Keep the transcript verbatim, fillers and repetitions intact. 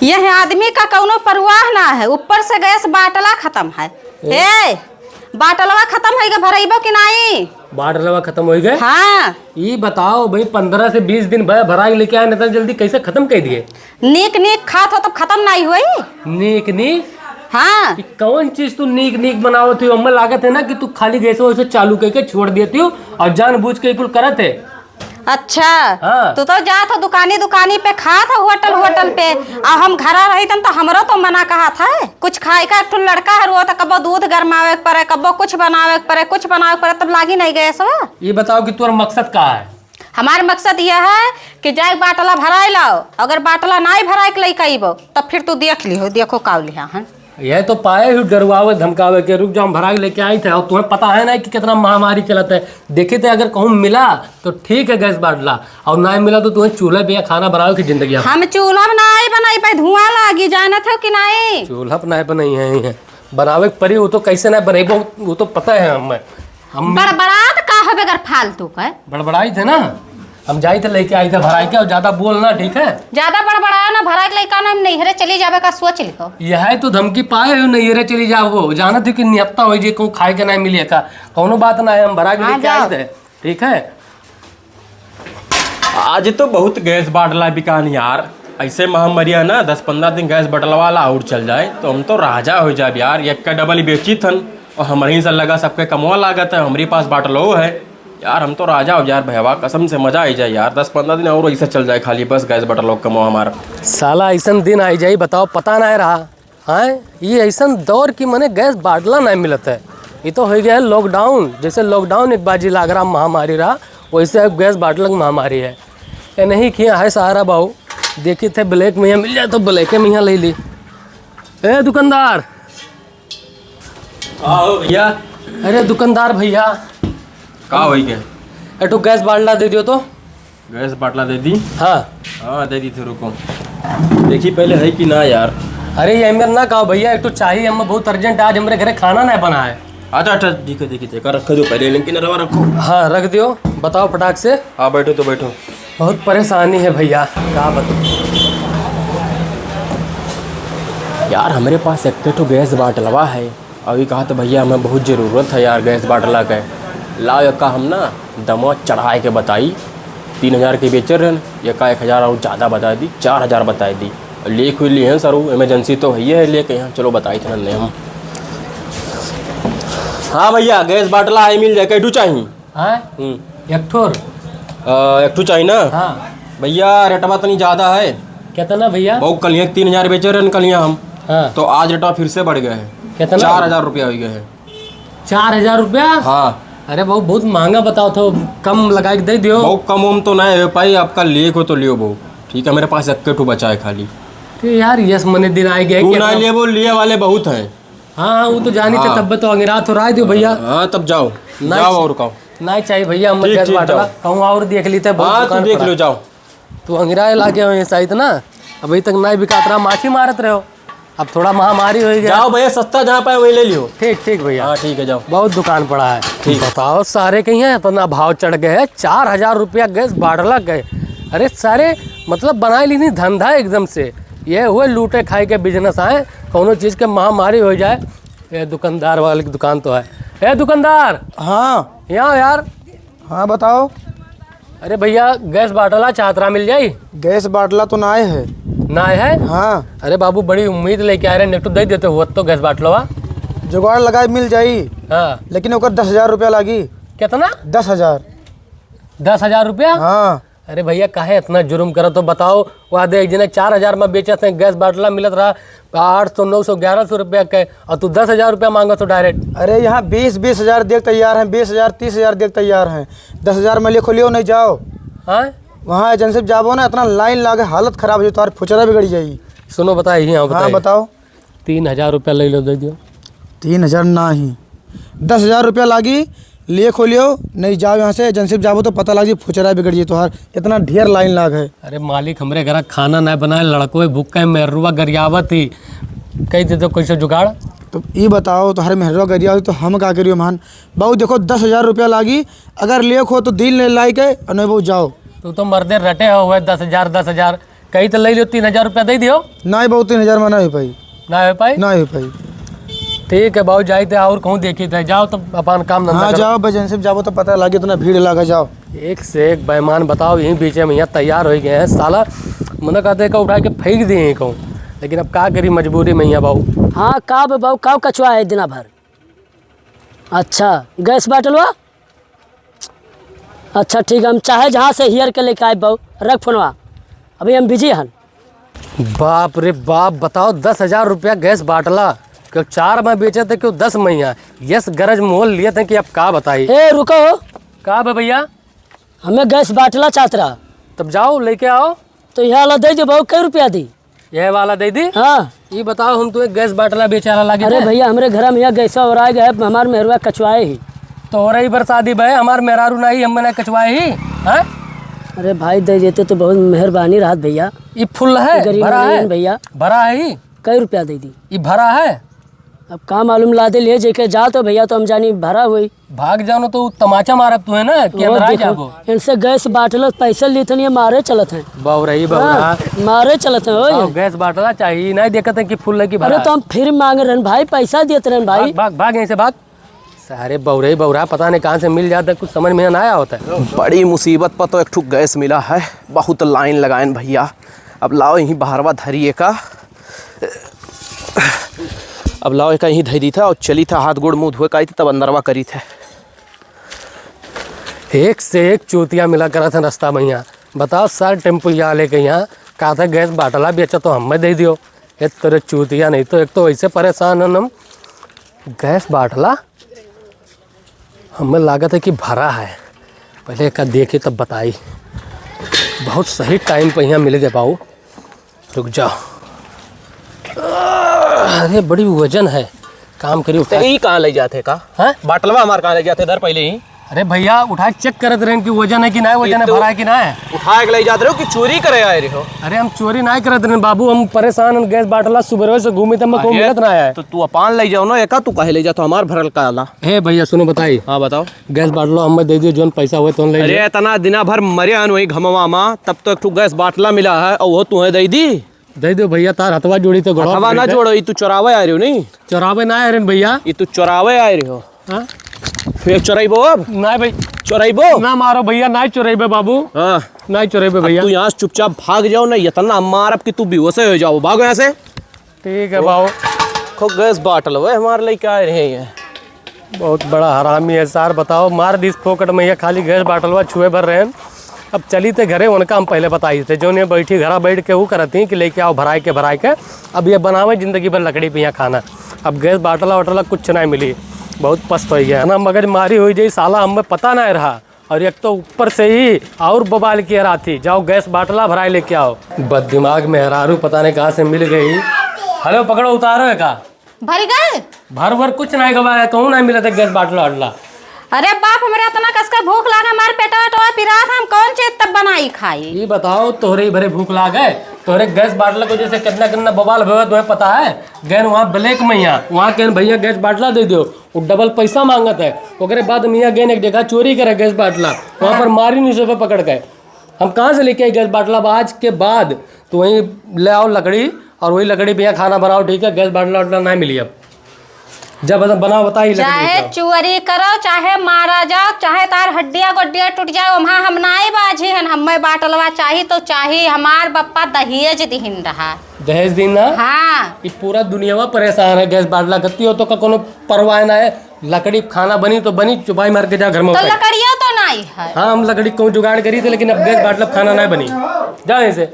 यह आदमी का कौनो परवाह ना है, ऊपर से गैस बाटला खतम है। ए। ए, बाटलवा खतम होइगा, भरइबो कि नाई? बाटलवा खतम होइगा? हाँ। ई बताओ भाई, पन्द्रह से बीस दिन भय भराई लेके आए, इतना जल्दी कैसे खतम कर दिए? नीक नीक खात हो तब खतम नाई होई? नीक नीक? हाँ। ई कौन चीज तू नीक नीक बनावत हो? हमें लागत है ना कि तू खाली गैस वैसे चालू करके छोड़ देती हो और जानबूझ के ई कुल करत है। अच्छा, हाँ। तू तो जात हो दुकानी दुकानी पे, खात हो होटल होटल पे, आ हम घरा रही तन तो हमरो तो मना कहत है। कुछ खाए का, एक ठो लड़का है, वो तो कब्बो दूध गरमावे के पड़े, कब्बो कुछ बनावे के पड़े, कुछ बनावे के पड़े, तब लागी नहीं गैस हो। ये बताओ कि तोर मकसद का है? हमार मकसद यह है कि जाए बाटला भराए लाओ, अगर बाटला नहीं भराए के लइका अइबो, तब फिर तू देख लिहो, देखो काव लिहा हन। यह तो पाए ही डरवावे धमकावे के, रुक जाओ, हम भरा के लेके आई थे। और तुम्हें पता है ना कि कितना महामारी चलत है। देखे थे, अगर कहूँ मिला तो ठीक है गैस बाटला, और ना मिला तो तुम्हें चूल्हा पे खाना बनावे की जिंदगी है। हम चूल्हा में ना बनाई पाए, धुआं लागी, जानत हो कि नहीं? चूल्हा पे ना बनाई है, बनावे के पड़ी, वो तो कैसे ना बनेबो, वो तो पता है हमें। हम बड़बड़ात का हो बगैर फालतू के? बड़बड़ाई थे ना, हम जाई थे लेके आई थे भराई के, और ज्यादा बोल ना, ठीक है? ज्यादा बड़बड़ाया ना, भराई के लइका ना, हम नैहरे चली जावे का सोच लिहो। यह है तो धमकी पाए हो, नैहरे चली जाओ, जानत हो कि नियत्ता हो जे कहूँ खाए के ना मिले का, कौनो बात ना है, हम भरा के हाँ, लेके आई जाओ। थे, ठीक है? आज तो बहुत गैस बाटला बिकान यार, ऐसे महामारी है ना, दस पन्द्रह दिन गैस बाटला वाला और चल जाए तो हम तो राजा हो जाब यार। एक का डबल बेची थन और हमरे ही से लगा सबके कमवा लागत है, हमरे पास बाटलो है यार, हम तो राजा हो यार भैया, कसम से मजा आई जाए यार। दस पन्द्रह दिन और ऐसे चल जाए खाली, बस गैस बाटलो कमवा हमारा। साला ऐसन दिन आई जाई, बताओ, पता ना रहा। हाँ, ये ऐसन दौर की मने गैस बाटला नहीं मिलत है। ये तो हो गया है लॉकडाउन, जैसे लॉकडाउन एक बाजी लाग रहा महामारी रहा, वैसे अब गैस बाटला की महामारी है। ये नहीं किया है सहारा बाबू, देखी थे ब्लैक में यहाँ मिल जाए तो ब्लैक में यहाँ ले ली। ए दुकानदार। आओ भैया। अरे दुकानदार भैया। का होई के? एठो गैस बाटला दे दियो तो। गैस बाटला दे दी? हाँ। हाँ, दे दी थे, रुको। देखी पहले है कि ना यार। अरे, ये मेरे ना कहो भैया, एक तो चाहिए हमें बहुत अर्जेंट, आज हमरे घरे खाना ना बना है। अच्छा, अच्छा, ठीक है, ठीक है, एक रख दो पहले, लेकिन रवा रखो। हाँ, रख दियो, बताओ फटाक से। हाँ, बैठो तो बैठो। बहुत परेशानी है भैया, का बताओ। यार, हमरे पास एक ठो गैस बाटलवा है, अभी कहा तो भैया, हमें बहुत जरूरत है यार गैस बाटला के। लाओ, एका हम ना दमवा चढ़ाए के बताई, तीन हजार के बेचे रहन, एका एक हजार और ज्यादा बताई दी, चार हजार बताई दी। लेख हुई लिहन सरू, इमरजेंसी तो है ही है, लेके यहाँ चलो बताई थे ने हम। हाँ भैया, गैस बाटला है, मिल जाए, कैठू चाही? हाँ? हम्म। एक ठोर? अ, एक ठो चाही ना? हाँ। भैया, रेटवा तनी ज्यादा है। कितना भैया? बहुत कलिया तीन हजार बेचे रहन कलिया हम। हाँ। तो आज रेटवा फिर से बढ़ गया है। कितना? चार हजार रुपया हो गया है। चार हजार रुपया? हाँ। अरे बाबू, बहुत महंगा बताओ तो, कम लगा के दे दियो। बहुत कम उम तो ना है भाई, आपका लिए को तो लियो बहु। ठीक है, मेरे पास एक ठो बचा है खाली। तो यार, यस मने दिन आ गया तू कि ना अपना लिए, वो लिए वाले बहुत हैं। हाँ, हाँ, वो तो जानी थे, हाँ। तब तो अंगिरा तो राय दियो भैया। हाँ, तब जाओ। नहीं जाओ चा-, और कहो। नहीं चाहिए भैया, हम ठीक, गैस ठीक, बाटला जाओ। कहूँ और देख ली थे, बहुत हाँ, दुकान तू देख पड़ा। लो, जाओ। तू अंगिरा लागे हो ऐसा इतना, अभी तक नहीं बिकात रहा, माछी मारत रहे हो। अब थोड़ा महामारी हो गया। जाओ भैया, सस्ता जहाँ पाए वहीं ले लियो। ठीक, ठीक भैया। हाँ, ठीक है, जाओ। बहुत दुकान पड़ा है। ठीक। बताओ, सारे कहीं है, इतना भाव चढ़ गए है, चार हजार रुपया गैस बाटला गए। अरे सारे, मतलब, बनाए ली नहीं धंधा एकदम से। ये हुए लूटे खाए के बिजनेस आए, कौनो चीज के महामारी हो जाए। ये दुकानदार वाले की दुकान तो है। ए दुकानदार, हाँ। यहाँ यार। हाँ, बताओ। अरे भैया, गैस बाटला चाहत रहा, मिल जाई? गैस बाटला तो नाय है। नाय है? हाँ। अरे बाबू, बड़ी उम्मीद लेके आए रहे, नेटू दे देते हुआ तो गैस बाटलवा। जुगाड़ लगाए मिल जाई। हाँ। लेकिन ओकर दस हजार रुपया लागी। कितना? दस हजार। दस हजार रुपया? हाँ। अरे भैया, काहे इतना जुर्म करत हो, बताओ। वहाँ दे, एक जने चार हजार में बेचत हैं, गैस बाटला मिलत रहा आठ सौ, नौ सौ, ग्यारह सौ रुपया के, और तू दस हजार रुपया मांगत हो डायरेक्ट। अरे, यहाँ बीस, बीस हजार देख तैयार हैं, बीस हजार, तीस हजार देख तैयार हैं। दस हजार में लिखो लियो, नहीं जाओ। हाँ? वहाँ एजेंसी पे जाबो ना, इतना लाइन लागे, हालत खराब हो जाई, तुम्हारी फुचरा बिगड़ जाई। सुनो, बताए ही, हाँ, हाँ, बताए। बताओ। तीन हजार रुपया ले लो, दे दियो। तीन हजार ना ही, दस हजार रुपया लागी, लिए खोलियो, नहीं जाओ यहाँ से, एजेंसी पे जाबो तो पता लाग जी, फुचरा बिगड़ जी तोहार, इतना ढेर लाइन लाग है। अरे मालिक, हमरे घर खाना ना बनाए, लड़को भूख का मेहरुआ गरियावत ही, कह दे तो कैसे जुगाड़। तो ई बताओ, तोहरे मेहरुआ गरियावत ही तो हम का करियो मान? बाबू देखो, दस हजार रुपया लागी, अगर लिए खो तो दिल नहीं लाई के, और नहीं बाबू जाओ। तू तो मर्दे रटे हो हुए दस हजार, दस हजार। कही तो ले लियो, तीन हजार रुपया दे दियो। नाहीं बाबू, तीन हजार में नाहीं हो पाई। नाहीं हो पाई? नाहीं हो पाई। ठीक है बाबू, जाई थे और कहूँ देखी थे, जाओ तो अपन काम धंधा हाँ, करो। जाओ, बजन से जाबो तो पता लागे, इतना भीड़ लागा, जाओ। एक से एक बेईमान, बताओ, यहीं बीचे में यहाँ तैयार हो गए हैं साला। मने कहते का उठा के फेंक दिए यहीं कहूँ, लेकिन अब का करी, मजबूरी में यहाँ बाबू। हाँ, का बे बाबू, का कचवा है दिना भर? अच्छा, गैस बाटलवा? अच्छा ठीक है, हम चाहे जहाँ से हियर के लेके आए बाबू, रख फोनवा, अभी हम बिजी हन। बाप रे बाप, बताओ, दस हजार रुपया गैस बाटला, क्यों चार में बेचे थे, क्यों दस में यहाँ, यस गरज मोल लिए थे कि अब का बताई। ए, रुको। का बे भैया? हमें गैस बाटला चाहत रहा। तब जाओ, लेके आओ। तो यह वाला दे दो बाबू, कै रुपया दी? यह वाला दे दी? हाँ। ये बताओ, हम तुम्हें गैस बाटला बेचे वाला लागे अरे थे? भैया, हमरे घर में यह गैसा ओराए गए, हमार मेहरुआ कचवाए ही। तो हो रही बरसाती भाई, हमार मेहरारू नहीं, हम ना कचवाए ही, हाँ? अरे भाई, दे देते तो बहुत मेहरबानी रहत भैया। ये फुल है, गरीब भरा आदमी है? हैं भैया। भरा है ही? कै रुपया दे दी? ये भरा है। अब का मालूम, लादे ले जेके जा तो भैया, तो हम जानी भरा हुई। भाग जानो तो तमाचा मारब तू है ना, कि वो अंदर आ देखो, जाबो। इनसे गैस बाटल पैसा ली थन, ये मारे चलत हैं। बाउरई, बाउरा। हाँ, मारे चलत हैं, ओए। बताओ, गैस बाटला चाहिए, नहीं देखत हैं कि फुल है कि भरा अरे, है। तो हम फिर मांग रहे हैं भाई, पैसा देत रहे हैं भाई। भाग, भाग, भाग यहीं से भाग। सारे बउरई बउरा पता नहीं कहाँ से मिल जाता है, कुछ समझ में ना आया होता है। बड़ी मुसीबत पर तो एक ठो गैस मिला है, बहुत लाइन लगाएन भैया। अब लाओ यहीं बहरवा धरिए का, अब लाओ एका यहीं धरी था और चली था, हाथ गोड़ मुँह धोए का आई थी, तब अंदरवा करी थे। एक से एक चूतिया मिला करत हैं रास्ता में यहाँ। बताओ सर, टेम्पो यहाँ लेके यहाँ कहा था गैस बाटला बेचा तो हमें दे दियो। ए तोरे चूतिया नहीं तो, एक तो वैसे परेशान हन हम, गैस बाटला हमें लागत है कि भरा है, पहले एका देखी तब बताई। बहुत सही टाइम पे यहाँ मिल गए बाऊ, रुक जाओ। अरे बड़ी वजन है, काम करी तो उठा। ई कहाँ ले जाते का? हैं? बाटलवा हमार कहाँ ले जाते इधर पहले ही? अरे भैया उठा के चेक करत रहेन कि वजन है कि ना, वजन है, तो भरा है कि ना है। उठा के ले जात रहे हो कि चोरी करे आए रहे हो? अरे हम चोरी ना करत रहेन बाबू, हम परेशान हन, गैस बाटला सुबह से घूमी तब मैं कहूँ अरे, मिलत ना आया है। तो तू अपान ले जाओ ना, एका तू काहे ले जात हो हमार भरल का आला? हे भैया सुनो बताई। हाँ बताओ। गैस बाटलो हमें दे दियो, जोन पैसा हुए तोन ले अरे लियो। इतना दिना भर मरे हन वही घमवा मा, तब तो एक ठो गैस बाटला मिला है और वो तुम्हें दे दी। दे दो भैया, तार हथवा जोड़ी तो गोड़वा हथवा ना जोड़ो, ई तू चोरावे आए रहे हो नहीं? चोरावे ना आए रहे भैया। ई तू चोरावे आए रहे हो। हाँ? फिर चोराइबो अब? ना भाई। चोराइबो? ना मारो भैया, ना चोराइबे बाबू। हाँ। ना चोराइबे अब भैया। तू यहाँ से चुपचाप भाग जाओ ना, इतना मारब कि तू बेहोश हो जाओ। भागो यहाँ से। ठीक है बाबू। खो गैस बाटल हुए हमारे लेके आए रहे हैं। बहुत बड़ा हरामी है सार, बताओ, मार दिस फोकट में, ये खाली गैस बाटलवा छुए भर रहे हैं। अब चली थे घरे, उनका हम पहले बताई थे, जो ने बैठी घरा बैठ के वो करती कि लेके आओ भराए के, भराए के। अब ये बनावे जिंदगी भर लकड़ी पे यहाँ खाना। अब गैस बाटला वाटला कुछ ना मिली, बहुत पस्त हो गया है ना, मगज मारी हुई जाई साला, हमें पता ना रहा। और एक तो ऊपर से ही और बवाल किया रहा थी, जाओ गैस बाटला भराए लेके आओ। बद दिमाग मेहरारू पता नहीं कहाँ से मिल गई। हेलो, पकड़ो, उतारो है का? भर गए? भर वर कुछ नहीं गवा है, कहूँ नहीं मिला था गैस बाटला वाटला। अरे बाप, हमरा इतना कस का भूख लागा, हमार पेटवा वेटवा पिरात, हम कौन चीज तब बनाई खाई? ये बताओ, तोहरे ही भरे भूख लाग है? तोहरे गैस बाटला को जैसे कितना कितना बवाल भवा, तुम्हें पता है? गैन वहाँ ब्लैक में यहाँ, वहाँ कहन भैया गैस बाटला दे दो, वो डबल पैसा मांगत है। ओकरे बाद मियाँ गैन एक जगह चोरी करे गैस बाटला, वहाँ पर मारी नहीं सब पकड़ के। हम कहाँ से लेके आई गैस बाटला? अब आज के बाद तो वहीं ले आओ लकड़ी और वही लकड़ी पे यहाँ खाना बनाओ, ठीक है? गैस बाटला वाटला नहीं मिली अब। जब बता-, बनाओ, बताई लकड़ी चाहे का। चोरी करो, चाहे मारा जाओ, चाहे तार हड्डिया गोड्डिया टूट जाओ, वहाँ हम नाई बाझी हन। हमें बाटलवा चाही तो चाही, हमार बप्पा दहेज दिहिन रहा। दहेज दिन ना? हाँ। ई पूरा दुनियावा परेशान है गैस बाटला कत्ती हो तो का कोनो परवाह ना है। लकड़ी खाना बनी तो बनी, चुपाई मार के जा घर में तो उठाई। लकड़िया तो नाई है। हाँ, हम लकड़ी कहूँ जुगाड़ करी थे, लेकिन अब गैस बाटला खाना ना बनी। जा यहाँ से।